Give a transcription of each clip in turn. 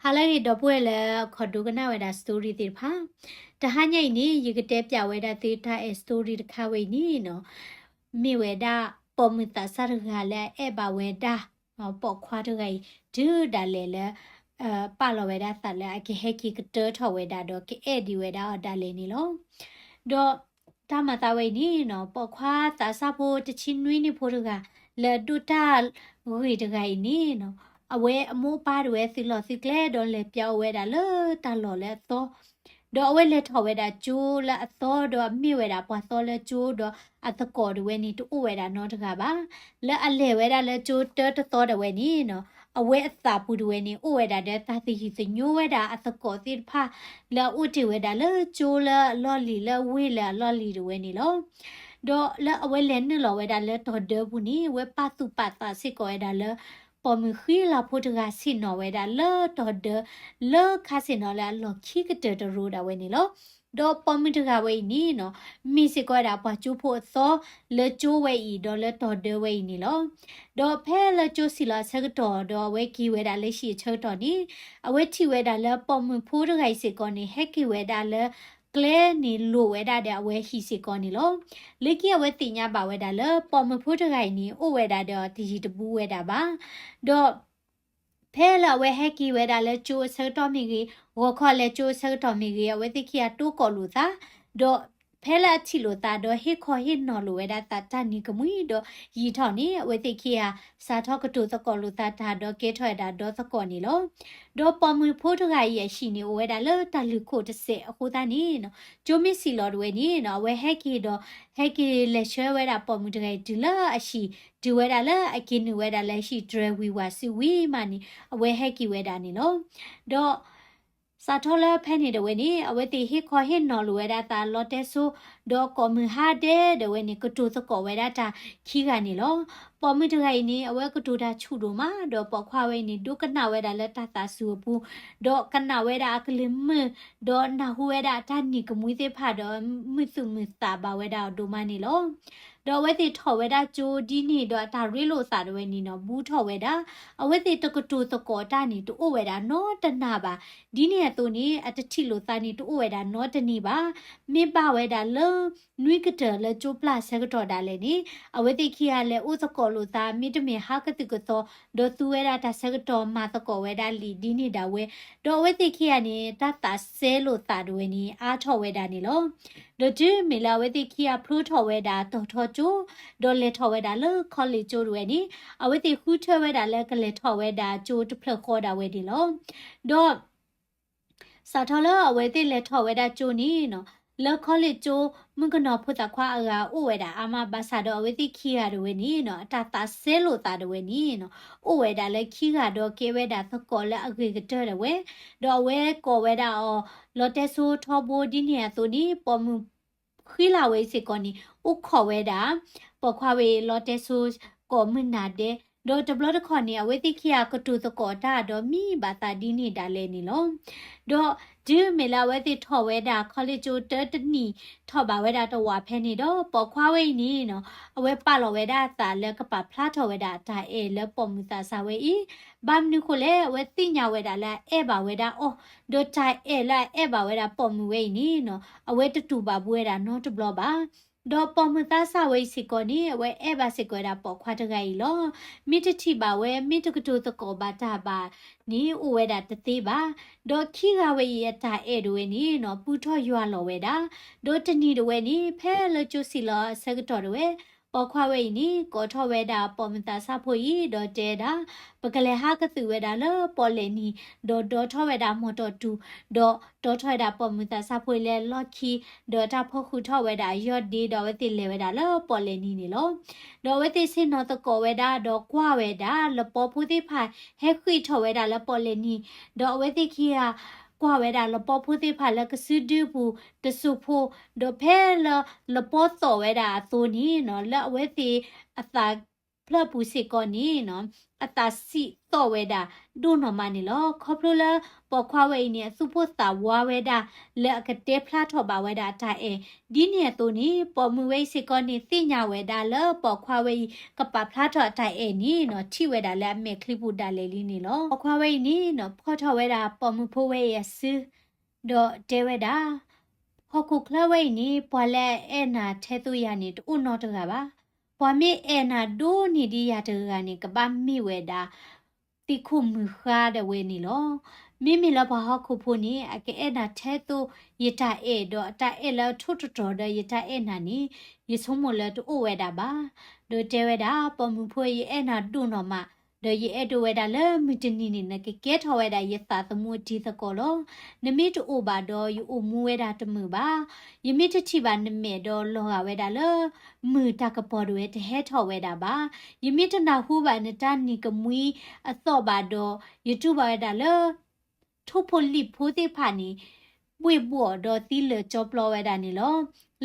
ဟါလၢအဂ့ၤ ဒီပုၢ်ဝဲၢ်လၢ ခိးဒိကနၣ်ဝဲဒၣ် story သ့ၣ်တဖၣ်, တဟါညါအံၤန့ၣ် ယကတဲပၠးဝဲဒၣ်သုတၢ်အဲၣ် story တခါဝဲအံၤန့ၣ်နီၤ, မ့ၢ်ဝဲဒၣ် ပိာ်မုၣ်သးစၢ်တဂၤလၢအအဲၣ်ဘၣ်ဝဲဒၣ် ပိာ်ခွါတဂၤအံၤ တုၤဒၣ်လဲာ်လၢ ပာ်လီၤဝဲဒၣ်သးလၢအကဟဲက့ၤကတၢၢ်ထီၣ်ဝဲဒၣ်ဒီးကအဲၣ်ဒံးဝဲဒၣ်အီၤဒၣ်လဲာ်န့ၣ်လီၤ. ဒီးတၢ်မၤသးဝဲအံၤန့ၣ်နီၤ, ပိာ်ခွါသးစၢ်ဖိတဆံနွံနံၣ်ဖိတဂၤ လၢအဒိၣ်တၢ်ဂ့ၤတဂၤအံၤန့ၣ်နီၤ, အဝဲအမိၢ်အပၢ်တဝဲသုးလီၢ်သုးကျဲဒီးလဲၤပၠီအိၣ်ဝဲဒၣ်လၢတၢ်လီၢ်လၢအသီ ဒီးအဝဲလဲၤထီၣ်ဝဲဒၣ်ကၠိလၢအသီဒီးအမ့ၢ်ဝဲဒၣ်ပှၤသီလၢကၠိဒီးအသကိးတဝဲန့ၣ်တအိၣ်ဝဲဒၣ်နီတဂၤဘၣ်. လၢအလဲၤဝဲဒၣ်လၢကၠိတၢတသီဒၣ်ဝဲန့ၣ်နီၤ, အဝဲအသးပူၤတဝဲန့ၣ် အိၣ်ဝဲဒၣ်ဒီးတၢ်သယုၢ်သညိဝဲဒၣ်အသကိးသ့ၣ်တဖၣ် လၢအအိၣ်တ့ၢ်ဝဲဒၣ်လၢကၠိလၢအလီၢ်လံၤလၢအဝ့ၢ်လၢအလီၢ်လံၤတဝဲန့ၣ်လီၤ. ဒီးလၢအဝဲလဲၤနုာ်လီၤဝဲဒၣ်လၢတီၤဒၢပူၤန့ၣ် အဝဲပာ်သူၣ်ပာ်သးစ့ၢ်ကီးဝဲဒၣ်လၢ ပိာ်မုၣ်ဃံလၤဖိတဂၤဆ့ၣ်နီၤဝဲဒၣ်လၢတီၤဒၢ လၢခါဆ့ၣ်နီၤလၢအလီၢ်ခံကတၢၢ်တရိၤဒၣ်ဝဲန့ၣ်လီၤ. ဒီးပိာ်မုၣ်တဂၤဝဲအံၤန့ၣ်နီၤ, မ့ၢ်စ့ၢ်ကီးဝဲဒၣ်ပှၤကၠိဖိအသီလၢကၠိဝဲအံၤ ဒီးလၢတီၤဒၢဝဲအံၤန့ၣ်လီၤ. ဒီးဖဲလၢကၠိဆံးလီၤအဆၢကတီၢ် ဒီးအဝဲက့ၤဝဲဒၣ်လၢဟံၣ်အဆၢကတီၢ်န့ၣ်, အဝဲထံၣ်ဝဲဒၣ်လၢပိာ်မုၣ်ဖိတဂၤအံၤစ့ၢ်ကီးန့ၣ် ဟဲက့ၤဝဲဒၣ်လၢကျဲန့ၣ်လိာ်ဝဲဒၣ်ဒီးအဝဲဟံၣ်စ့ၢ်ကီးန့ၣ်လီၤ. လၢခံအဝဲသ့ၣ်ညါဘၣ်ဝဲဒၣ်လၢပိာ်မုၣ်ဖိတဂၤအံၤန့ၣ် အိၣ်ဝဲဒၣ်ဒီးတယံၤတဘူးဝဲဒၣ်ဘၣ်. ဒီး ဖဲလၢအဝဲဟဲက့ၤဝဲဒၣ်လၢကၠိအဆၢကတီၢ်မ့ၢ်ဂ့ၤ, ဂီၤခီလဲၤကၠိအဆၢကတီၢ်မ့ၢ်ဂ့ၤ, အဝဲသ့ၣ်ခံဂၤတိၢ်ကိးလိာ်သး, ဒီးဖဲလၢအထံၣ်လိာ်သးဒီးဟ့ၣ်ခီဟ့ၣ်နီၤလိာ်ဝဲဒၣ်သးတၢ်နံၤကမှံဒီး ယံာ်ထီၣ်န့ၣ် အဝဲသ့ၣ်ခံဂၤ စးထီၣ်ကတိၤသကိးလိာ်သးတၢ်ဒီးကဲထီၣ်ဝဲဒၣ်ဒီသကိးန့ၣ်လီၤ. ဒီးပိာ်မုၣ်ဖိတဂၤအံၤအဟံၣ်န့ၣ် အိၣ်ဝဲဒၣ်လၢတၢ်လုၢ်ခိၣ်တစဲးအဃိသတးန့ၣ်နီၤ, ကၠိမ့ၢ်ဆံးလီၤတဝဲန့ၣ်နီၤ, အဝဲဟဲက့ၤဒီး ဟဲက့ၤလဲၤဆှၢဝဲဒၣ်ပိာ်မုၣ်တဂၤအံၤတုၤလၢအဟံၣ်, တုၤဝဲဒၣ်လၢအက့ၤနုာ်ဝဲဒၣ်လၢဟံၣ်တြဲၤဝံၤဝးစုဝံၤမးန့ၣ် အဝဲဟဲက့ၤဝဲဒၣ်န့ၣ်လီၤ. ဒီး စးထီၣ်လၢဖဲန့ၣ်တဝဲန့ၣ် အဝဲသ့ၣ်ဟ့ၣ်ခီဟ့ၣ်နီၤလိာ်ဝဲဒၣ်သးလီတဲစိ, ဒီးကိးမုၢ်ဟါဒဲးဒၣ်ဝဲန့ၣ် ကတိၤသကိးဝဲဒၣ်တၢ်ခံဂၤန့ၣ်လီၤ. ပိာ်မုၣ်တဂၤအံၤန့ၣ် အဝဲကတိၤတၢ်ဆူၣ်ဒိၣ်မး, ဒီးပိာ်ခွါဝဲအံၤန့ၣ် ဒိကနၣ်ဝဲဒၣ်လၢတၢ်သးစူၤအပူၤ, ဒီးကနၣ်ဝဲဒၣ်အကလုၢ်မုာ်, ဒီးနၢ်ဟူဝဲဒၣ်အတၢ်နံၤကမှံသ့ၣ်တဖၣ်ဒီး မုာ်သူၣ်မုာ်သးဘၣ်ဝဲဒၣ်အီၤဒိၣ်မးန့ၣ်လီၤ. ဒီးအဝဲသ့ၣ်ထီၣ်ဝဲဒၣ်ကၠိဒ်န့ၣ်ဒီးအတၢ်ရ့လိာ်သးတဝဲန့ၣ်နီၤ ဘူးထီၣ်ဝဲဒၣ်, အဝဲသ့ၣ်တကတိၤသကိးတၢ်န့ၣ် တအိၣ်ဝဲဒၣ်နီတနၤဘၣ်. ဒ်န့ၣ်အသိးန့ၣ် အတထံၣ်လိာ်သးန့ၣ် တအိၣ်ဝဲဒၣ်နီတန့ၢ်ဘၣ်. မ့ၢ်ဘၣ်ဝဲဒၣ်လၢ နွံကတၢၢ်လၢကၠိပျၢ်ဆၢကတီၢ်ဒၣ်လဲာ်န့ၣ် အဝဲသ့ၣ်ခံဂၤလဲၤအိၣ်သကိးလိာ်သး မ့တမ့ၢ်ဟးကသုၣ်ကသီ, ဒီးသူဝဲဒၣ်တၢ်ဆၢကတီၢ်မၤသကိးဝဲဒၣ်လံာ်ဒ်န့ၣ်ဒၣ်ဝဲ, ဒီးအဝဲသ့ၣ်ခံဂၤန့ၣ် တၢ်သးစဲလိာ်သးတဝဲန့ၣ် အါထီၣ်ဝဲဒၣ်န့ၣ်လီၤ. ဒီးတုၤမ့ၢ်လၢအဝဲသ့ၣ်ခံဂၤဖျိထီၣ်ဝဲဒၣ်တီၤထီကၠိ, ဒီးလဲၤထီၣ်ဝဲဒၣ်လၢ college ကၠိတဝဲန့ၣ် အဝဲသ့ၣ်ဃုထၢဝဲဒၣ်လၢကလဲၤထီၣ်ဝဲဒၣ်ကၠိတဖျၢၣ်ဃီဒၣ်ဝဲန့ၣ်လီၤ. ဒီး စးထီၣ်လၢအဝဲသ့ၣ်လဲၤထီၣ်ဝဲဒၣ်ကၠိန့ၣ်နီၤ, လၢ college ကၠိ မုၣ်ကနီၤဖိသၣ်ခွါအဂၤအိၣ်ဝဲဒၣ်အါမး ဘၣ်ဆၣ်ဒီးအဝဲသ့ၣ်ခံဂၤတဝဲန့ၣ်နီၤ အတၢ်သးစဲလိာ်သးတဝဲန့ၣ်နီၤ အိၣ်ဝဲဒၣ်လၢခံဂၤဒီးကဲဝဲဒၣ်သကိးလၢအဂ့ၤကတၢၢ်တဝဲ, ဒီးအဝဲကိးဝဲဒၣ်အီၤ လီတဲစိထီဘိဒ်န့ၣ်အသိးန့ၣ် ပိာ်မုၣ် ဃံလၤဝဲအံၤစ့ၢ်ကီးန့ၣ် အိၣ်ခိးဝဲဒၣ် ပိာ်ခွါဝဲအံၤလီတဲစိ ကိးမုၢ်နၤဒဲး, ဒီးတဘျီတခီၣ်န့ၣ် အဝဲသ့ၣ်ခံဂၤကတိၤသကိးတၢ်ဒီးမံဘၣ်သးဒ်န့ၣ်ဒၣ်လဲာ်န့ၣ်လီၤ. ဒီးတုၤမ့ၢ်လၢအဝဲသ့ၣ်ထီၣ်ဝဲဒၣ် college ကၠိတၢတနံၣ် ထီၣ်ဘၣ်ဝဲဒၣ်တဝာ်ဖဲန့ၣ်ဒီး ပိာ်ခွါဝဲအံၤန့ၣ်နီၤ အဝဲပာ်လီၤဝဲဒၣ်အသးလၢကပာ်ဖျါထီၣ်ဝဲဒၣ်အတၢ်အဲၣ်လၢပိာ်မုၣ်သးစၢ်ဝဲအံၤ, ဘၣ်မနုၤဃိလဲၣ် အဝဲသ့ၣ်ညါဝဲဒၣ်လၢအအဲၣ်ဘၣ်ဝဲဒၣ်အီၤ, ဒီးတၢ်အဲၣ်လၢအအဲၣ်ဘၣ်ဝဲဒၣ်ပိာ်မုၣ်ဝဲအံၤန့ၣ်နီၤ အဝဲတတူၢ်ဘၣ်ဘူးဝဲဒၣ်နီတဘျီဘၣ်. ဒီးပိာ်မုၣ်သးစၢ်ဝဲအံၤစ့ၢ်ကီးန့ၣ် အဝဲအဲၣ်ဘၣ်စ့ၢ်ကီးဝဲဒၣ်ပိာ်ခွါတဂၤအံၤလီၤ. မ့ၢ်တထံၣ်ဘၣ်ဝဲ မ့ၢ်တကတိၤသကိးဘၣ်တၢ်ဘၣ်န့ၣ် အိၣ်ဝဲဒၣ်တသ့ဘၣ်. ဒီးခံဂၤဝဲအံၤအတၢ်အဲၣ်တဝဲန့ၣ်နီၤ ပူထီၣ်ယွၤလီၤဝဲဒၣ်. ဒီးတနံၤတဝဲန့ၣ် ဖဲလၢကၠိဆံးလီၤအဆၢကတီၢ်တဝဲ ပိာ်ခွါဝဲအံၤန့ၣ် ကိးထီၣ်ဝဲဒၣ်ပိာ်မုၣ်သးစၢ်ဖိအံၤ ဒီးတဲဒၣ် ပကလဲၤဟးကသုၣ်ဝဲဒၣ်လၢပီၣ်လဲၣ်နံၤ, ဒီးဒိးထီၣ်ဝဲဒၣ်မီၢ်တီၢ်တူၢ်, ဒီးတီထီၣ်ဝဲဒၣ်ပိာ်မုၣ်သးစၢ်ဖိအံၤလၢလီၢ်ခံ, ဒီးတၢ်ဖီဃုာ်ထီၣ်ဝဲဒၣ်အယီၢ်ဒ့ ဒီးအဝဲသ့ၣ်လဲၤဝဲဒၣ်လၢပီၣ်လဲၣ်နံၤန့ၣ်လီၤ. ဒီးအဝဲသ့ၣ်ဆ့ၣ်နီၤသကိးဝဲဒၣ် ဒီးကွၢ်ဝဲဒၣ် လပီဖိသ့ၣ်တဖၣ် ဟဲဃ့ၢ်ထီၣ်ဝဲဒၣ်လၢပီၣ်လဲၣ်နံၤ, ဒီးအဝဲသ့ၣ်ခံဂၤ ကွၢ်ဝဲဒၣ်လပီဖိသ့ၣ်တဖၣ်လၢကစုဒုပူၤတစိၢ်ဖိ, ဒီးဖဲလၢလပီသိးဝဲဒၣ်အသိးန့ၣ်နီၤ လၢအဝဲသ့ၣ်အသး လၢအပူၤစ့ၢ်ကီးန့ၣ်နီၤ အသးစံၣ်သီၣ်ဝဲဒၣ်ဒိၣ်နီၢ်မးန့ၣ်လီၤ. ခီဖျိလၢပိာ်ခွါဝဲအံၤန့ၣ် အသူၣ်ပိၢ်သးဝါဝဲဒၣ် လၢအကတဲဖျါထီၣ်ဘၣ်ဝဲဒၣ်အတၢ်အဲၣ်, ဒ်န့ၣ်အသိးန့ၣ် ပိာ်မုၣ်ဝဲအံၤစ့ၢ်ကီးန့ၣ် သ့ၣ်ညါဝဲဒၣ်လၢပိာ်ခွါဝဲအံၤ ကပာ်ဖျါထီၣ်အတၢ်အဲၣ်န့ၣ်နီၤ ထံၣ်ဝဲဒၣ်လၢအမဲာ်ချံပူၤဒၣ်လဲာ်လံန့ၣ်လီၤ. ပိာ်ခွါဝဲအံၤန့ၣ်နီၤ ဖီၣ်ထီၣ်ဝဲဒၣ်ပိာ်မုၣ်ဖိဝဲအံၤအစု ဒီးတဲဝဲဒၣ်, ဟီၣ်ခိၣ်ချၢဝဲအံၤန့ၣ် ပှၤလၢအအဲၣ်နၤထဲသိးယၤန့ၣ် တအိၣ်နီတဂၤဘၣ်. ပှၤမ့ၢ်အဲၣ်နၤဒိၣ်န့ၢ်ဒံးယၤတဂၤန့ၣ် ကဘၣ်မ့ၢ်ဝဲဒၣ် သံခိၣ်မုၢ်ဃါဒၣ်ဝဲန့ၣ်လီၤ. မ့မ့ၢ်လၢပှၤဟီၣ်ခိၣ်ဖိန့ၣ် အကအဲၣ်နၤထဲသိးယတၢ်အဲၣ် ဒီးအတၢ်အဲၣ်လၢအထူးတတြီၤဒီးယတၢ်အဲၣ်နၤန့ၣ် ယဆိကမိၣ်လၢတအိၣ်ဝဲဒၣ်ဘၣ်. ဒီးတဲဝဲဒၣ်, ပိာ်မုၣ်ဖိ ယအဲၣ်နၤဒိၣ်နီၢ်မး, ဒီးယအဲၣ်ဒိးဝဲဒၣ်လၢမုၢ်တနံၤန့ၣ် နကကဲထီၣ်ဝဲဒၣ်ယသးသမူအတံၤသကိးလီၤ. နမ့ၢ်တအိၣ်ဘၣ်ဒီး ယအိၣ်မူဝဲဒၣ်တမုာ်ဘၣ်. ယမ့ၢ်တထံၣ်ဘၣ်နမဲာ်ဒီးလီၤဂာ်ဝဲဒၣ်လၢ မုၢ်တၢ်ကပီၤဒၣ်ဝဲတဟဲထီၣ်ဝဲဒၣ်ဘၣ်. ယမ့ၢ်တနၢ်ဟူဘၣ်နတၢ်နံၤကမှံအသီၣ်ဘၣ်ဒီး ယတူၢ်ဘၣ်ဝဲဒၣ်လၢ ထိၣ်ဖိလံၣ်ဖိသ့ၣ်တဖၣ်န့ၣ် ဘှ့ၣ်ဘှီၣ်ဒီးသံလၢာ်ကၠီပျီဝဲဒၣ်န့ၣ်လီၤ.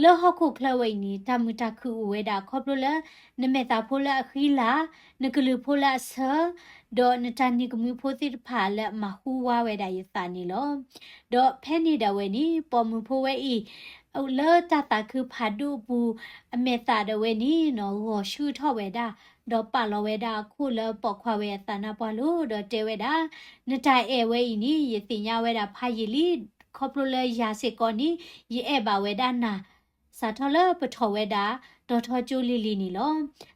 လၢဟီၣ်ခိၣ်ချၢဝဲအံၤန့ၣ် တၢ်မုာ်တၢ်ခုၣ်အိၣ်ဝဲဒၣ်ခီဖျိလၢ နမဲာ်သးဖိလၢအဃံလၤ, နကလုၢ်ဖိလၢအဆၢ, ဒီးနတၢ်နံၤကမှံဖိသ့ၣ်တဖၣ်လၢအမၤဟူဝါဝဲဒၣ်ယသးန့ၣ်လီၤ. ဒီးဖဲန့ၣ်ဒၣ်ဝဲန့ၣ် ပိာ်မုၣ်ဖိဝဲအံၤ လၢတၢ်သးခုဖးဒိၣ်အပူၤ အမဲာ်သးဒၣ်ဝဲန့ၣ်နီၤ ဂီၤဆှုထီၣ်ဝဲဒၣ်, ဒီးပာ်လီၤဝဲဒၣ်အခိၣ်လၢပိာ်ခွါဝဲအသးနါပှၢ်လိၤ ဒီးတဲဝဲဒၣ်, နတၢ်အဲၣ်ဝဲအံၤန့ၣ် ယသ့ၣ်ညါဝဲဒၣ်ဖးယံာ်လံ, ခီဖျိလၢယၤစ့ၢ်ကီးန့ၣ် ယအဲၣ်ဘၣ်ဝဲဒၣ်နၤ စးထီၣ်လၢပထီၣ်ဝဲဒၣ် တီၤထီကၠိလံၤလံၤန့ၣ်လီၤ.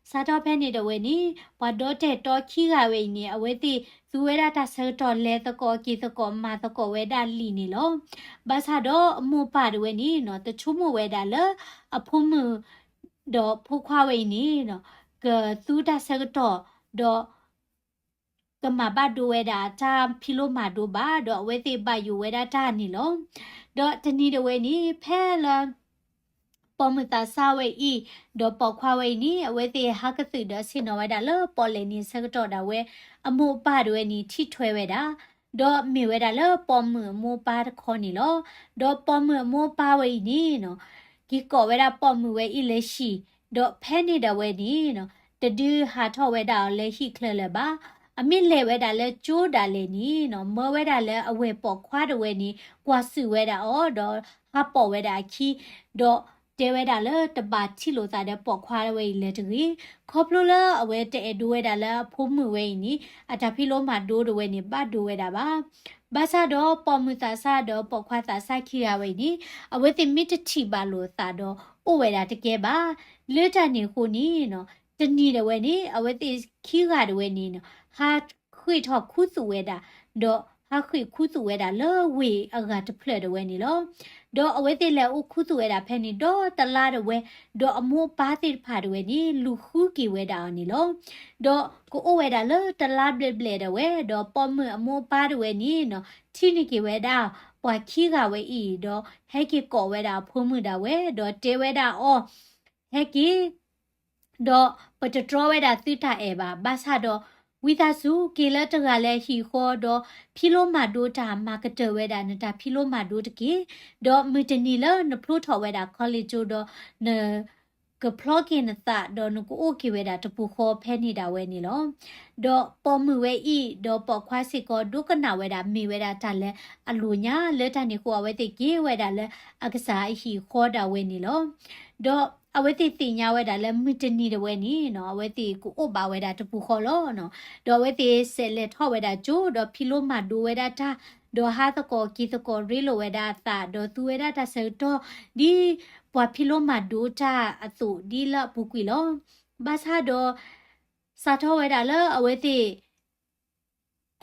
စးထီၣ်ဖဲန့ၣ်ဒၣ်ဝဲန့ၣ် ပှၤဒီတဲာ်တီခံဂၤဝဲအံၤန့ၣ် အဝဲသ့ၣ်သူဝဲဒၣ်တၢ်ဆၢကတီၢ်လဲၤသကိးက့ၤသကိးမၤသကိးဝဲဒၣ်လံာ်န့ၣ်လီၤ. ဘၣ်ဆၣ်ဒီးအမိၢ်ပၢ်ဒၣ်ဝဲန့ၣ်နီၤ တဆိကမိၣ်ဝဲဒၣ်လၢ အဖိမုၣ် ဒီးဖိခွါဝဲအံၤန့ၣ်နီၤ ကသူတၢ်ဆၢကတီၢ် ဒီး ကမၤဘၣ်ဒိဝဲဒၣ်တၢ်ဖံးလိမၤဒိဘၣ်, ဒီးအဝဲသ့ၣ်ဘၣ်ယိၣ်ဝဲဒၣ်တၢ်န့ၣ်လီၤ. ဒီးတနံၤဒၣ်ဝဲန့ၣ် ဖဲလၢ ပိာ်မုၣ်သးစၢ်ဝဲအံၤ ဒီးပိာ်ခွါဝဲအံၤန့ၣ် အဝဲသ့ၣ်ဟးကသုၣ်ဒီးဆ့ၣ်နီၤဝဲဒၣ်လၢပီၣ်လဲၣ်န့ၣ်ဆၢကတီၢ်ဒၣ်ဝဲ အမိၢ်အပၢ်ဒၣ်ဝဲန့ၣ် ထံၣ်ထွဲဝဲဒၣ်, ဒီးမ့ၢ်ဝဲဒၣ်လၢပိာ်မုၣ်အမိၢ်အပၢ်တခီန့ၣ်လီၤ. ဒီးပိာ်မုၣ်အမိၢ်အပၢ်ဝဲအံၤန့ၣ်နီၤ က့ၤကိးဝဲဒၣ်ပိာ်မုၣ်ဝဲအံၤလၢဟံၣ်, ဒီးဖဲန့ၣ်ဒၣ်ဝဲန့ၣ်နီၤ တဒုးဟးထီၣ်ဝဲဒၣ်အီၤလၢဟံၣ်ချၢလၢၤဘၣ်. အမ့ၢ်လဲၤဝဲဒၣ်လၢကၠိဒၣ်လဲာ်န့ၣ်နီၤ မၢဝဲဒၣ်လၢအဝဲၢ်ပိာ်ခွါဒၣ်ဝဲန့ၣ် ကွၢ်စူၣ်ဝဲဒၣ်အီၤ ဒီးဟးပိာ်ဝဲဒၣ်အခံ, ဒီးတဲဝဲဒၣ်လၢတဘၣ်ထံၣ်လိာ်သးဒီးပိာ်ခွါဝဲအံၤလၢၤတဂ့ၤ, ခီဖျိလၢအဝဲတအဲၣ်ဒိးဝဲဒၣ်လၢအဖိမုၣ်ဝဲအံၤန့ၣ် အတၢ်ဖံးလိမၤဒိဒၣ်ဝဲန့ၣ် ဘၣ်ဒိဝဲဒၣ်ဘၣ်. ဘၣ်ဆၣ်ဒီးပိာ်မုၣ်သးစၢ်ဒီးပိာ်ခွါသးစၢ်ခံဂၤဝဲအံၤန့ၣ် အဝဲသ့ၣ်မ့ၢ်တထံၣ်ဘၣ်လိာ်သးဒီး အိၣ်ဝဲဒၣ်တကဲဘၣ်. လၢတၢ်န့ၣ်အဃိန့ၣ်နီၤ တနံၤဒၣ်ဝဲန့ၣ် အဝဲသ့ၣ်ခံဂၤဒၣ်ဝဲန့ၣ်နီၤ ဟးဃ့ၢ်ထီၣ်ခူသူၣ်ဝဲဒၣ်, ဒီးဟးဃ့ၢ်ခူသူၣ်ဝဲဒၣ်လၢဝ့ၢ်အဂၤတဖျၢၣ်ဒၣ်ဝဲန့ၣ်လီၤ. ဒီးအဝဲသ့ၣ်လဲၤအိၣ်ခူသူၣ်ဝဲဒၣ်ဖဲန့ၣ်ဒီတလါဒၣ်ဝဲ, ဒီးအမိၢ်အပၢ်သ့ၣ်တဖၣ်ဒၣ်ဝဲန့ၣ် လူၤဃုက့ၤဝဲဒၣ်အီၤန့ၣ်လီၤ. ဒီးကအိၣ်ဝဲဒၣ်လၢတလါဘျဲၣ်ဘျဲၣ်ဒၣ်ဝဲ, ဒီးပိာ်မုၣ်အမိၢ်အပၢ်ဒၣ်ဝဲန့ၣ်နီၤ ထံၣ်န့ၢ်က့ၤဝဲဒၣ်ပှၤခံဂၤဝဲအံၤ, ဒီးဟဲက့ၤကိးဝဲဒၣ်အဖိမုၣ်ဒၣ်ဝဲ, ဒီးတဲဝဲဒၣ်အီၤ, ဟဲက့ၤ ဒီးပတတြီဝဲဒၣ်သုတၢ်အဲၣ်ဘၣ်. ဘၣ်ဆၣ်ဒီး ဝံသးစူၤက့ၤလၢတဂၤလၢဟံၣ်ဃီ, ဒီးဖံးလိမၤဒိတၢ်, မၤကတၢၢ်ဝဲဒၣ်နတၢ်ဖံးလိမၤဒိတက့ၢ်. ဒီးမုၢ်တနံၤလၢနဖျိထီၣ်ဝဲဒၣ် college ကၠိဒီး နကဖျီက့ၤနသး, ဒီးနကအိၣ်က့ၤဝဲဒၣ်တပူၤဃီဖဲန့ၣ်ဒၣ်ဝဲန့ၣ်လီၤ. ဒီးပိာ်မုၣ်ဝဲအံၤ ဒီးပိာ်ခွါစ့ၢ်ကီး ဒိကနၣ်ဝဲဒၣ် မ့ၢ်ဝဲဒၣ်တၢ်လၢအလိာ်ညါ, လၢတၢ်န့ၣ်အဃိ အဝဲသ့ၣ်က့ၤဝဲဒၣ်လၢအကစၢ်အဟံၣ်ဃီဒၣ်ဝဲန့ၣ်လီၤ. ဒီးအဝဲသ့ၣ်သ့ၣ်ညါဝဲဒၣ်လၢမုၢ်တနံၤဒၣ်ဝဲန့ၣ်နီၤ အဝဲသ့ၣ်ကအိၣ်ဘၣ်ဝဲဒၣ်တပူၤဃီလီၤနီၤ. ဒီးအဝဲသ့ၣ်ဆဲးလဲၤထီၣ်ဝဲဒၣ်ကၠိ, ဒီးဖံးလိမၤဒိဝဲဒၣ်တၢ်, ဒီးဟးသကိးက့ၤသကိးရ့လိာ်ဝဲဒၣ်အသး, ဒီးသူဝဲဒၣ်တၢ်ဆၢကတီၢ် ဒ်ပှၤဖံးလိမၤဒိတၢ်အသိး ဒ်လၢအပူၤကွံာ်လီၤ. ဘၣ်ဆၣ်ဒီး စးထီၣ်ဝဲဒၣ်လၢအဝဲသ့ၣ်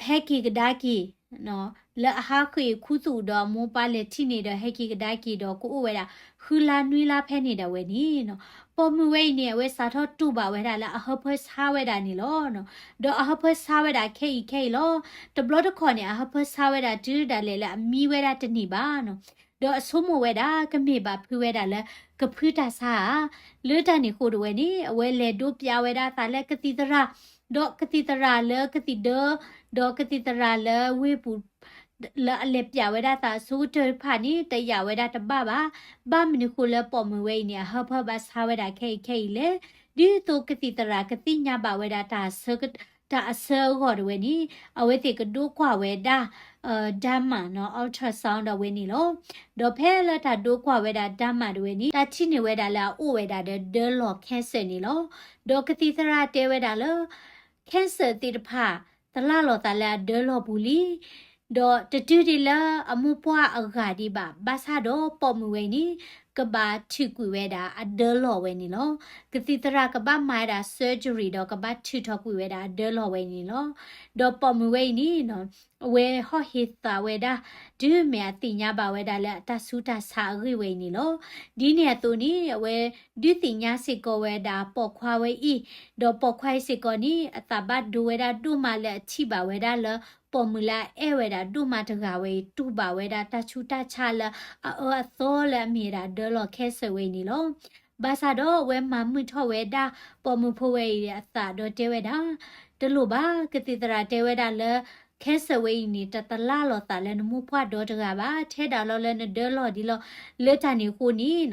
ဟဲက့ၤကဒါက့ၤ လၢအဟးဃ့ၢ်ခူသူၣ်ဒီးအမိၢ်ပၢ်လဲၤထံၣ်န့ၣ်ဒီး ဟဲက့ၤကဒါက့ၤဒီး ကအိၣ်ဝဲဒၣ် ဃုလါနွံလါဖဲန့ၣ်ဒၣ်ဝဲန့ၣ်နီၤ, ပိာ်မုၣ်ဝဲအံၤန့ၣ် အဝဲစးထီၣ်တူၢ်ဘၣ်ဝဲဒၣ်လၢအဟၢဖၢဆါဝဲဒၣ်န့ၣ်လီၤ. ဒီးအဟၢဖၢဆါဝဲဒၣ်ခဲအံၤခဲအံၤလီၤ. တဘျီတခီၣ်န့ၣ် အဟၢဖၢဆါဝဲဒၣ်တုၤဒၣ်လဲာ်လၢအမံဝဲဒၣ်တနံၣ်ဘၣ်နီၤ. ဒီးအဆိကမိၣ်ဝဲဒၣ် ကမ့ၢ်ဘၣ်ဖုးဝဲဒၣ်လၢ ကဖုတၢ်ဆါဧါ. လၢတၢ်န့ၣ်အဃိဒၣ်ဝဲန့ၣ် အဝဲလဲၤဒိးပျးဝဲဒၣ်အသးလၢကသံၣ်သရၣ်, ဒီးကသံၣ်သရၣ်လၢကသံၣ်ဒၢ, ဒီးကသံၣ်သရၣ်လၢဝ့ၢ်ပူၤ လၢအလဲၤပျးဝဲဒၣ်အသးအဆိကတၢၢ်တဖၣ်န့ၣ် တယာ်ဝဲဒၣ်တဘၣ်ဘၣ်. ဘၣ်မနုၤဃိလၢပိာ်မုၣ်ဝဲအံၤန့ၣ် အဟၢဖၢဘၣ်ဆါဝဲဒၣ်ခဲအံၤခဲအံၤလဲၣ်. ဒ်သိးကသံၣ်သရၣ်ကသ့ၣ်ညါဘၣ်ဝဲဒၣ်တၢ်အဆၢက, တၢ်အဆၢအဂီၢ်တဝဲန့ၣ် အဝဲသ့ၣ်ကဒိကွၢ်ဝဲဒၣ် ဒၢမၢ်နီၤ ultrasound ဒၣ်ဝဲန့ၣ်လီၤ. ဒီးဖဲလၢတၢ်ဒိကွၢ်ဝဲဒၣ်ဒၢမၢ်တဝဲန့ၣ် တၢ်ထံၣ်န့ၢ်ဝဲဒၣ်လၢအအိၣ်ဝဲဒၣ်ဒီးဒၢလီၢ် cancer န့ၣ်လီၤ. ဒီးကသံၣ်သရၣ်တဲဝဲဒၣ်လၢ cancer သ့ၣ်တဖၣ် သလၢ်လီၤသးလၢအဒၢလီၢ်ပူၤလံ. ဒီးတတုၤဒံးလၢအမိၢ်ပှၢ်အဂၤဒံးဘၣ်, ဘၣ်ဆၣ်ဒီးပိာ်မုၣ်ဝဲအံၤန့ၣ် ကဘၣ်ထုးကွံာ်ဝဲဒၣ်အဒၢလီၢ်ဝဲန့ၣ်လီၤ. ကသံၣ်သရၣ်ကဘၣ်မၤဝဲဒၣ် surgery ဒီးကဘၣ်ထုးထီၣ်ကွံာ်ဝဲဒၣ်အဒၢလီၢ်ဝဲန့ၣ်လီၤ. ဒီးပိာ်မုၣ်ဝဲအံၤန့ၣ် အဝဲဟီၣ်ဟ့သးဝဲဒၣ် တုၤမ့ၢ်အသ့ၣ်ညါဘၣ်ဝဲဒၣ်လၢအတၢ်ဆူးတၢ်ဆါအဂ့ၢ်ဝဲအံၤန့ၣ်လီၤ. ဒ်န့ၣ်အသိးန့ၣ် အဝဲဒုးသ့ၣ်ညါစ့ၢ်ကီးဝဲဒၣ်ပိာ်ခွါဝဲအံၤ, ဒီးပိာ်ခွါအံၤစ့ၢ်ကီးန့ၣ် အသးဘၣ်ဒိဝဲဒၣ်ဒိၣ်မးလၢအထံၣ်ဘၣ်ဝဲဒၣ်လၢ ပိာ်မုၣ်လၢအအဲၣ်ဝဲဒၣ်ဒိၣ်မးတဂၤဝဲအံၤ တူၢ်ဘၣ်ဝဲဒၣ်တၢ်ဆူးတၢ်ဆါလၢအအၢအသီလၢအမ့ၢ်ဝဲဒၣ်ဒၢလီၢ် cancer ဝဲအံၤန့ၣ်လီၤ. ဘၣ်ဆၣ်ဒီးအဝဲမၤမုာ်ထီၣ်ဝဲဒၣ်ပိာ်မုၣ်ဖိဝဲအံၤအသးဒီးတဲဝဲဒၣ်, တလိၣ်ဘၣ်, ကသံၣ်သရၣ်တဲဝဲဒၣ်လၢ cancer ဝဲအံၤန့ၣ် တသလၢ်လီၤသးလၢနမိၢ်ပှၢ်ဒီတဂၤဘၣ်, ထဲဒၣ်လီၤလၢနဒၢလီၢ်ဒံးလီၤ. လၢတၢ်န့ၣ်အဃိန့ၣ်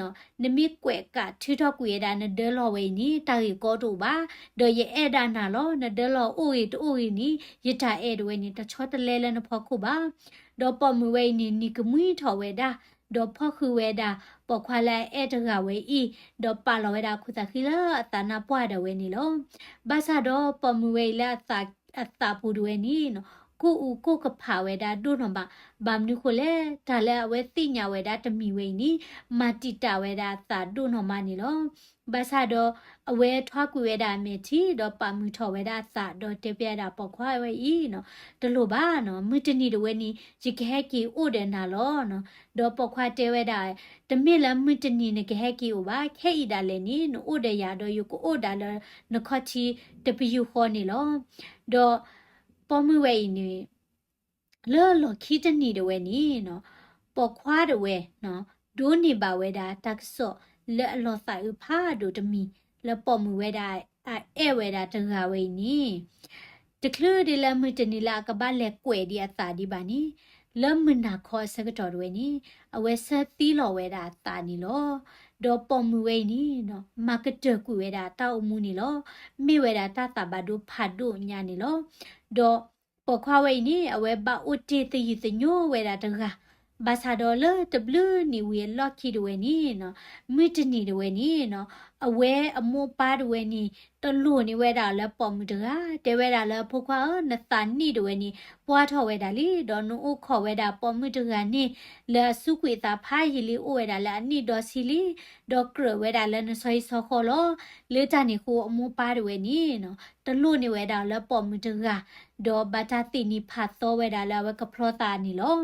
နမ့ၢ်ကွဲးကးထုးထီၣ်ကွံာ်ဝဲဒၣ်နဒၢလီၢ်ဝဲအံၤန့ၣ် တၢ်ဂ့ၢ်ကီတအိၣ်ဘၣ်, ဒီးယအဲၣ်ဒၣ်နၤလီၤ. နဒၢလီၢ်အိၣ်ဂ့ၤတအိၣ်ဂ့ၤန့ၣ် ယတၢ်အဲၣ်တဝဲန့ၣ် တဆီတလဲလၢနဖီခိၣ်ဘၣ်. ဒီးပိာ်မုၣ်ဝဲအံၤန့ၣ် နံၤကမှံထီၣ်ဝဲဒၣ်, ဒီးဖီၣ်ဃုာ်ဝဲဒၣ်ပိာ်ခွါလၢအအဲၣ်တဂၤဝဲအံၤ, ဒီးပာ်လီၤဝဲဒၣ်ခိၣ်သးဃံလၢအသးနါပှၢ်ဒၣ်ဝဲန့ၣ်လီၤ. ဘၣ်ဆၣ်ဒီးပိာ်မုၣ်ဝဲအံၤလၢအသးပူၤတဝဲန့ၣ် ကိၢ်အူကိၢ်ကဖးဝဲဒၣ်ဒိၣ်နီၢ်မး, ဘၣ်မနုၤဃိလဲၣ်, တၢ်လၢအဝဲသ့ၣ်ညါဝဲဒၣ်တမံၤဝဲအံၤန့ၣ် မၤတံာ်တာ်ဝဲဒၣ်အသးဒိၣ်နီၢ်မးန့ၣ်လီၤ. ဘၣ်ဆၣ်ဒီး အဝဲထွါကွံာ်ဝဲဒၣ်အမဲာ်ထံ ဒီးပာ်မုာ်ထီၣ်ဝဲဒၣ်အသး ဒီးတဲပျဲဒၣ်ပိာ်ခွါဝဲအံၤ, တလိၣ်ဘၣ်နီၤ, မုၢ်တနံၤတဝဲန့ၣ် ယကဟဲက့ၤအိၣ်ဒီးနၤလီၤနီၤ. ဒီးပိာ်ခွါတဲဝဲဒၣ်, တမ့ၢ်လၢမုၢ်တနံၤနကဟဲက့ၤအိၣ်ဘၣ်, ခဲအံၤဒၣ်လဲာ်န့ၣ် နအိၣ်ဒီးယၤဒီးယကအိၣ်ဒၣ်လၢနခီၣ်ထံးတပယူာ်ဃီန့ၣ်လီၤ. ဒီးပိာ်မုၣ်ဝဲအံၤန့ၣ် လၢလီၢ်ခံတနံၤတဝဲန့ၣ်နီၤ, ပိာ်ခွါတဝဲနီၤ, ဒိးန့ၢ်ဘၣ်ဝဲဒၣ်တၢ်ကစီၣ်လၢအလီၤသးအုးဖးဒိၣ်တမံၤ လၢပိာ်မုၣ်ဝဲဒၣ်အအဲၣ်ဝဲဒၣ်တဂၤဝဲအံၤန့ၣ်, တချုးဒ်လၢမုၢ်တနံၤလၢအကဘၣ်လဲၤကွဲးဒံးအသးဒံးဘၣ်န့ၣ်, လၢမုၢ်နၤခီအဆၢကတီၢ်တဝဲန့ၣ် အဝဲဆၢသံလီၤဝဲဒၣ်အသးန့ၣ်လီၤ. ဒီးပိာ်မုၣ်ဝဲအံၤန့ၣ်နီၤ, မၤကတၢၢ်ကွံာ်ဝဲဒၣ်တၢ်အိၣ်မူန့ၣ်လီၤ. မ့ၢ်ဝဲဒၣ်တၢ်သးဘၣ်ဒိဖးဒိၣ်ညါန့ၣ်လီၤ. ဒီးပိာ်ခွါဝဲအံၤန့ၣ် အဝဲဘၣ်အိၣ်တ့ၢ်သယုၢ်သညိဝဲဒၣ်တဂၤ, ဘၣ်ဆၣ်ဒီးလၢတဘျုးနံၣ်ဝံၤအလီၢ်ခံတဝဲန့ၣ်နီၤ, မုၢ်တနံၤတဝဲန့ၣ်နီၤ, အဝဲအမိၢ်ပၢ်တဝဲန့ၣ် တလိၣ်န့ၢ်ဝဲဒၣ်လၢပိာ်မုၣ်တဂၤ, တဲဝဲဒၣ်လၢဖိခွါဧၢ, နသးနံၣ်တဝဲန့ၣ် ပှၢ်ထီၣ်ဝဲဒၣ်လံ, ဒီးနအိၣ်ခိးဝဲဒၣ်ပိာ်မုၣ်တဂၤန့ၣ် လၢအစူးကွံာ်သးဖးယံာ်လံ အိၣ်ဝဲဒၣ်လၢအနံၣ်ဒီဆံလံ, ဒီးကြၢးဝဲဒၣ်လၢနဆီဟံၣ်ဆီဃီလီၤ. လၢတၢ်န့ၣ်အဃိအမိၢ်ပၢ်တဝဲန့ၣ်နီၤ, တလိၣ်န့ၢ်ဝဲဒၣ်လၢပိာ်မုၣ်တဂၤ, ဒီးဘၣ်တၢ်သ့ၣ်နံၤဖးသီဝဲဒၣ်လၢအဝဲကဖျီသးန့ၣ်လီၤ.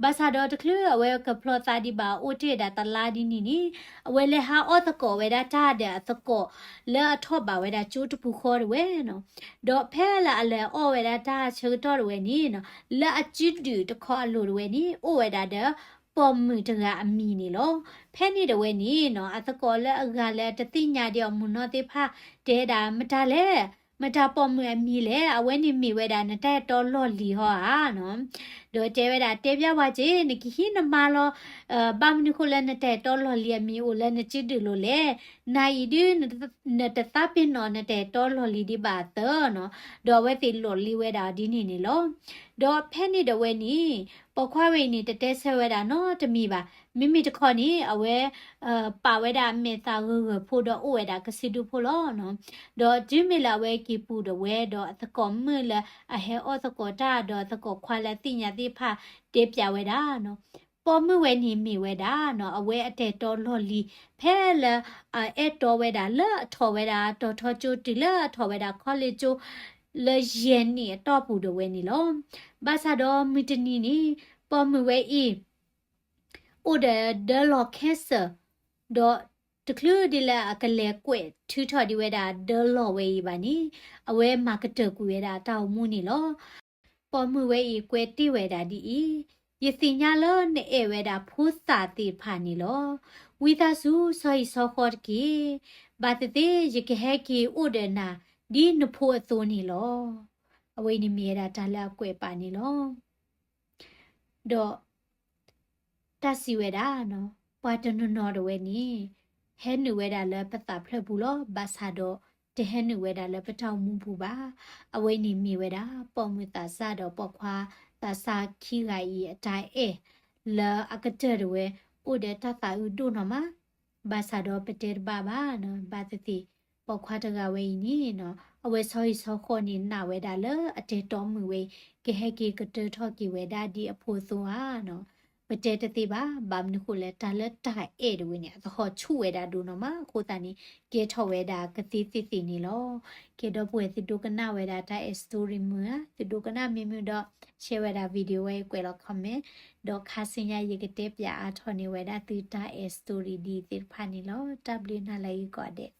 ဘၣ်ဆၣ်ဒီးတချုးအဝဲကဖျီသးဒံးဘၣ်အိၣ်တ့ၢ်ဝဲဒၣ်တလါဒ်န့ၣ်န့ၣ်, အဝဲလဲၤဟးအီၣ်သကိးဝဲဒၣ်တၢ်ဒီးအသကိး လၢအထီၣ်ဘးဝဲဒၣ်ကၠိတပူၤဃီတဝဲနီၤ. ဒီးဖဲလၢအလဲၤအီၣ်ဝဲဒၣ်တၢ်ဆၢကတီၢ်တဝဲန့ၣ်နီၤ, လၢအစုဒုၣ်တခီအလိၤတဝဲန့ၣ် အိၣ်ဝဲဒၣ်ဒီးပိာ်မုၣ်တဂၤအမံၤန့ၣ်လီၤ. ဖဲန့ၣ်တဝဲန့ၣ်နီၤ, အသကိးလၢအဂၤလၢအတသ့ၣ်ညါဒံးအမုၢ်နီၢ်သ့ၣ်တဖၣ် တဲဒၣ်မတၤလဲၣ်, မတၤပိာ်မုၣ်အမံၤလဲၣ်, အဝဲန့ၣ်မ့ၢ်ဝဲဒၣ်နတၢ်အဲၣ်တီလီၢ်လံၤဟီဧါနီၤ. ဒီးတဲဝဲဒၣ်တဲပျဲဝဲက့ၤ, နကဟံးနမါလီၤ, ဘၣ်မနုၤဃိလၢနတၢ်အဲၣ်တီလီၢ်လံၤအမံၤအိၣ်လၢနစုဒုၣ်လိၤလဲၣ်. နၤအံၤဒုး နတသးပ့ၤနီၣ်နတၢ်အဲၣ်တီလီၢ်လံၤဒံးဘၣ်အသၢနီၤ. ဒီးအဝဲသ့ၣ်လီၢ်လံၤဝဲဒၣ်ဒ်န့ၣ်န့ၣ်လီၤ. ဒီးဖဲန့ၣ်တဝဲန့ၣ်, ပိာ်ခွါဝဲအံၤန့ၣ် တတဲဆၢဝဲဒၣ်နီတမံၤဘၣ်. မ့မ့ၢ်တခီန့ၣ် အဝဲ ပာ်ဝဲဒၣ်အမဲာ်သးဂၢၢ်ဂၢၢ်ဖိဒီးအိၣ်ဝဲဒၣ်ကစုဒုဖိလီၤနီၤ. ဒီးတုၤမ့ၢ်လၢအဝဲက့ၤပူၤဒၣ်ဝဲဒီးအသကိးမုၣ်လၢအဟဲအီၣ်သကိးတၢ်ဒီးအသကိးခွါလၢအသ့ၣ်ညါသ့ၣ်တဖၣ်တဲပျဲဝဲဒၣ်နီၤ. ပိာ်မုၣ်ဝဲန့ၣ်မ့ၢ်ဝဲဒၣ်နီၤ, အဝဲအတၢ်အဲၣ်တီလီၢ်လံၤ ဖဲလၢအအဲၣ်တီဝဲဒၣ်လၢအထီၣ်ဝဲဒၣ်တီၤထီကၠိတုၤလၢအထီၣ်ဝဲဒၣ် college ကၠိ လၢယဲၢ်နံၣ်အတီၢ်ပူၤဒၣ်ဝဲန့ၣ်လီၤ. ဘၣ်ဆၣ်ဒီးမုၢ်တနံၤန့ၣ် ပိာ်မုၣ်ဝဲအံၤ အိၣ်ဒီးဒၢလီၢ် cancer ဒီးတချုးဒ်လၢအကလဲၤကွဲးထုးထီၣ်ဒံးဝဲဒၣ်ဒၢလီၢ်ဝဲအံၤဘၣ်န့ၣ်, အဝဲမၤကတၢၢ်ကွံာ်ဝဲဒၣ်တၢ်အိၣ်မူန့ၣ်လီၤ. ပိာ်မုၣ်ဝဲအံၤကွဲးတ့ၢ်ဝဲဒၣ်ဒ်အံၤ, ယသ့ၣ်ညါလၢနအဲၣ်ဝဲဒၣ်ဖိသၣ်သ့ၣ်တဖၣ်န့ၣ်လီၤ. ဝံသးစူၤဆီဟံၣ်ဆီဃီတက့ၢ်. ဘၣ်သ့ၣ်သ့ၣ်ယကဟဲက့ၤအိၣ်ဒီးနၤ ဒ်နဖိအသိးန့ၣ်လီၤ. အဝဲအံၤန့ၣ်မ့ၢ်ဝဲဒၣ်တၢ်လၢအကွဲးပာ်န့ၣ်လီၤ. ဒီး တၢ်စံးဝဲဒၣ်နီၤ, ပှၤတနီၤနီၤတဝဲန့ၣ် ဟဲနုာ်ဝဲဒၣ်လၢပသးဖျၢၣ်ပူၤလီၤ. ဘၣ်ဆၣ်ဒီး တဟဲနုာ်ဝဲဒၣ်လၢပတၢ်အိၣ်မူပူၤဘၣ်. အဝဲအံၤန့ၣ်မ့ၢ်ဝဲဒၣ် ပိာ်မုၣ်သးစၢ်ဒီးပိာ်ခွါသးစၢ်ခံဂၤအံၤအတၢ်အဲၣ် လၢအကတၢၢ်တဝဲ အိၣ်ဒီးတၢ်သးအုးဒိၣ်နီၢ်မး. ဘၣ်ဆၣ်ဒီးပတဲတဘၣ်ဘၣ်နီၤ, ဘၣ်သ့ၣ်သ့ၣ် ပိာ်ခွါတဂၤဝဲအံၤန့ၣ်နီၤ အဝဲဆီဟံၣ်ဆီဃီန့ၣ် နာ်ဝဲဒၣ်လၢအတဲတီမုၣ်ဝဲအံၤ ကဟဲက့ၤကတၢၢ်ထီၣ်က့ၤဝဲဒၣ်ဒ်အဖိအသိးဧါနီၤ. ပတဲတသ့ဘၣ်, ဘၣ်မနုၤဃိလဲၣ် တၢ်လၢတၢ်အဲၣ်တဝဲန့ၣ် အသဟီၣ်ဆူၣ်ဝဲဒၣ်ဒိၣ်နီၢ်မး, အဃိသတးန့ၣ် ကဲထီၣ်ဝဲဒၣ်ကသ့သ့ၣ်သ့ၣ်န့ၣ်လီၤ. ကဲ ဒီပုၢ်ဝဲၢ် သုဒိကနၣ်ဝဲဒၣ်တၢ်အဲၣ် story မုာ်ဧါ, သုဒိကနၣ်မ့ၢ်မုာ်ဒီး share ဝဲဒၣ် video ဝဲအံၤကွဲးလီၤ comment, ဒီးခါဆူညါယကတဲပၠးအါထီၣ်န့ၢ်ဝဲဒၣ်သုတၢ်အဲၣ် story ဒ်သ့ၣ်တဖၣ်န့ၣ်လီၤ. တၢ်ဘျုးနၤလၢအဂ့ၤကိးဂၤဒဲး.